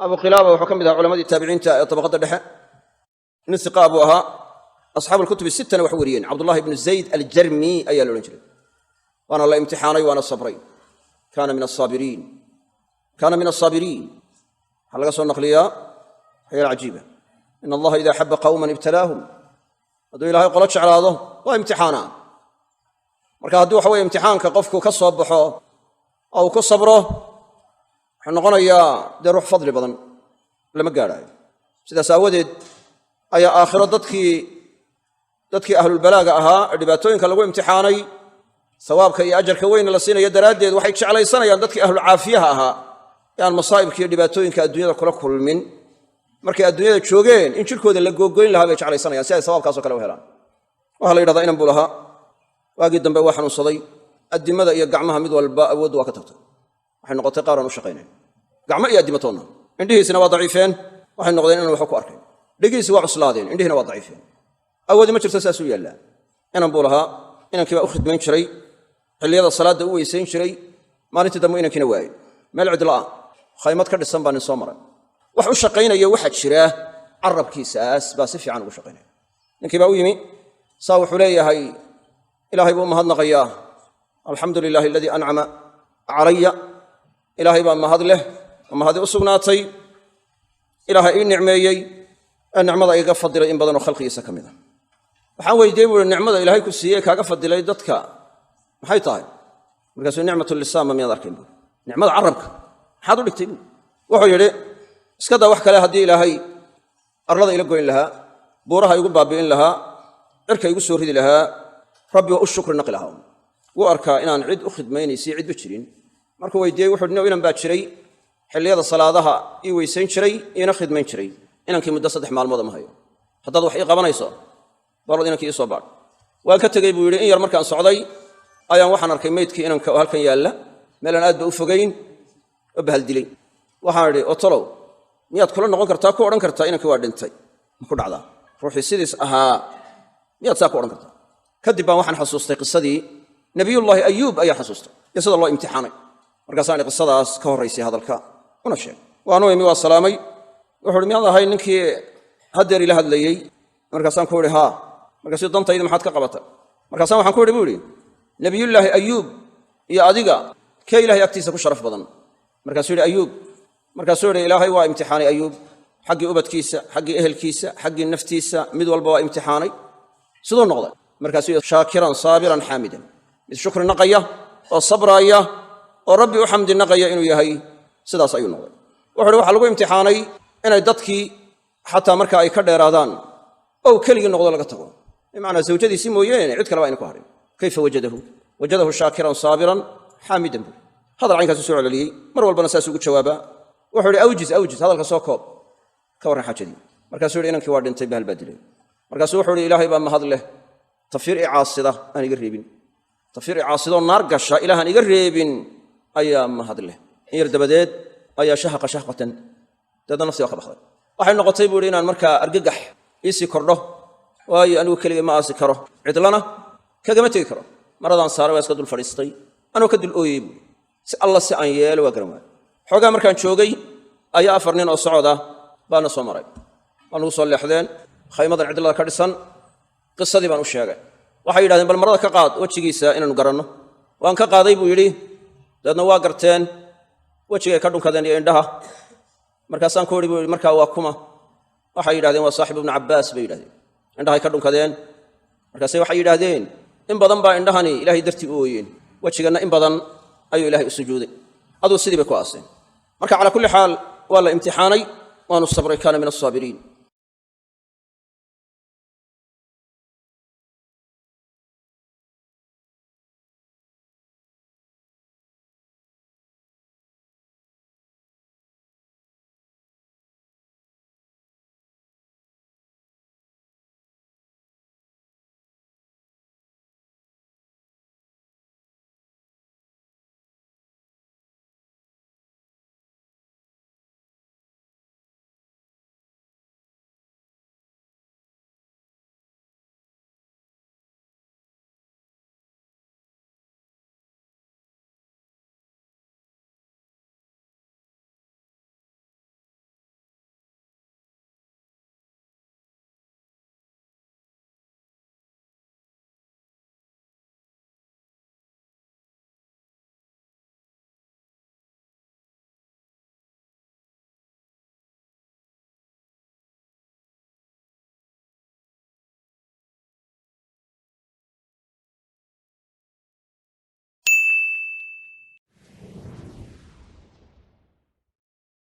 Abu Qilaaba wuxuu ka mid ahaa culamadii taabiciinta ee tabaqadda dhexe. Nin siqaa buu ahaa. Asxaabu alkutubi sittana wax wariyeen. Cabdullahi ibnu Zayd Aljarmi ayaa la odhan jiray. Waana la imtixaanay, waana sabray. Kaana min asaabiriin, kaana min asaabiriin. Waxaa laga soo naqliyaa waxyaala cajiiba: "In Allaha idaa axabba qawman ibtalaahum." Hadduu Ilaahay qolo jeclaado, waa imtixaanaa. Marka haddii waxa weye imtixaanka qofku ka soo baxo oo uu ku sabro, wuxuu noqonayaa dee ruux fadli badan lama gaadhaayo. Sidaas aawadeed ayaa aakhiro dadkii ahlulbalaaga ahaa ee dhibaatooyinka lagu imtixaanay, sawaabka iyo ajarka weyna la siinayo daraaddeed, waxay jeclaysanayaan dadkii ahlulcaafiyaha ahaa ee aan masaa'ibka iyo dhibaatooyinka adduunyada kula kulmin markay adduunyada joogeen. In jirkooda la googoyn lahaa bay jeclaysanayaan si ay sawaabkaasoo kale u helaan. Waxaa la yidhahdaa inan buu lahaa. Waagii dambe waa xanuunsaday. Addimada iyo gacmaha mid walba awooddu waa ka tagtay. Waxay noqotay qaar aan u shaqaynayn, gacmo iyo addimo toonna. Indhihiisina waa daciifeen, waxay noqdeen inaan waxba ku arkayn. Dhegihiisi waa cuslaadeen, indhihina waa daciifeen. Awoodi ma jirto, saasuu yaallaa. Inan buu lahaa. Inankii baa u khidmayn jiray, xilliyada salaadda u weysayn jiray. Maalintii dambe inankiina waayey. Meel cidla ah khaymad ka dhisan baa nin soo maray. Wax u shaqaynaya waxaa jira carabkiisaas baa si fiican ugu shaqaynaya. Ninkii baa u yimi. Saa wuxuu leeyahay: "Ilaahay buu u mahadnaqayaa. Alxamdu lilahi aladii ancama calaya." Ilaahay baa mahad leh oo mahadi u sugnaatay, Ilaahay ii nicmeeyey ee nicmada iga fadilay in badanoo khalqigiisa ka mid a. "Waxaan weydiiyey," buu i, "nicmada Ilaahay ku siiyey kaaga fadilay dadka maxay tahay?" Markaasuu: "Nicmat lisaan ma miyaad arkayn?" buui. "Nicmada carabka maxaad u dhigtay?" buui. Wuxuu yidhi: "Iska daa wax kale, haddii Ilaahay arlada ila goyn lahaa, buuraha igu baabi'in lahaa, cirka igu soo ridi lahaa, Rabbi waa u shukri naqi lahaa." Wuu arkaa inaan cid u khidmaynaysiyo cidba jirin. Markuu weydiiyey, wuxu uhi: "Inan baa jiray xilliyada salaadaha ii weysayn jiray, iina khidmayn jiray. Inankii muddo 3 maalmood ma hayo. Haddaad wax ii qabanayso, barod inankii ii soo baadh." "Waan ka tegey," buu yidhi. "In yar markaan socday ayaan waxaan arkay meydkii inanka oo halkan yaalla, meelaan aad ba u fogayn, oo bahaldilay. Waxaan idhi: 'Otolow, miyaad kula noqon kartaa, ku odhan kartaa inankii waa dhintay? Ma ku dhacdaa ruuxii sidiis ahaa? Miyaad saa ku odhan kartaa?' Kadib baan waxaan xasuustay qisadii Nabiyullaahi Ayuub ayaa xasuustay iyo sida loo imtixaanay. Markaasaan qisadaas ka horraysay hadalka una sheegay. Waanu imi, waa salaamay. Wuxu uhi: 'Miyaad ahay ninkii haddeer ila hadlayey?' Markaasaan ku idhi: 'Haa.' Markaasuu: 'Dantaydi maxaad ka qabata?' Markaasaan waxaan ku idhi," buu idhi, "Nabiyullaahi Ayuub iyo adiga kee Ilahay agtiisa ku sharaf badan?" Markaasuu yidhi: 'Ayuub.' Markaasuu yidhi: 'Ilaahay waa imtixaanay Ayuub, xaggii ubadkiisa, xaggii ehelkiisa, xaggii naftiisa, mid walba waa imtixaanay. Siduu noqday?' Markaasuu yidhi: 'Shaakiran, saabiran, xaamidan, mid shukri naqaya oo sabraaya oo Rabbi u xamdi naqaya inuu yahay, sidaas ayuu noqday.' Wuxu uhi: 'Waxaa lagu imtixaanay inay dadkii xataa marka ay ka dheeraadaan oo uu keligii noqdo, laga tago, bimacnaa zawjadiisii mooyeene cid kaleba ayna ku hadhin. Kayfa wajadahu? Wajadahu shaakiran, saabiran, xaamidan,' buuri." Hadal caynkaasu soo celceliyey. Mar walbana saas ugu jawaabaa. Wuxuu ihi: "Awjiz, awjiz, hadalka soo koob, ka warran xaajadii." Markaasuu yidhi: "Inankii waa dhintay, bahal baa dilay." Markaasuu wuxuu ihi: "Ilaahay baa mahad leh, tafiir i caasida aan iga reebin, tafiir i caasidoo naar gasha Ilaahaan iga reebin ayaa mahad leh." In yar dabadeed ayaa shahaqa shahqatan, dabeedna nafti waa ka baxday. "Waxay noqotay," buu ihi, "inaan markaa argagax iisii kordho, waayo anigu keligay ma aasi karo, cidlana kagama tegi karo. Maradaan saaray, waa iska dul fadhiistay anoo ka dul ooyey," buui. "Si alla si aan yeelo waa garan waayo. Xoogaa markaan joogay ayaa afar nin oo socoda baana soo maray, waa nugu soo leexdeen khaymadan cidlada ka dhisan. Qisadii baan u sheegay. Waxay yidhahdeen: 'Bal marada ka qaad wejigiisa inaanu garanno.' Waan ka qaaday," buu yidhi. "Dabeedna waa garteen, wejigay ka dhunkadeen iyo indhaha. Markaasaan ku idhi," buu yidhi, "markaa waa kuma?" Waxay yidhahdeen: 'Waa saaxibu Ibnu Cabbaas,' bay yidhahdeen. Indhahay ka dhunkadeen. Markaase waxay yidhaahdeen: 'In badan baa indhahani Ilahay dartii u ooyeen, wejiganna in badan ayuu Ilahay u sujuuday.' Aduu sidii bay ku aaseen." Marka calaa kulli xaal waa la imtixaanay, waanu sabray. Kaana min alsaabiriin.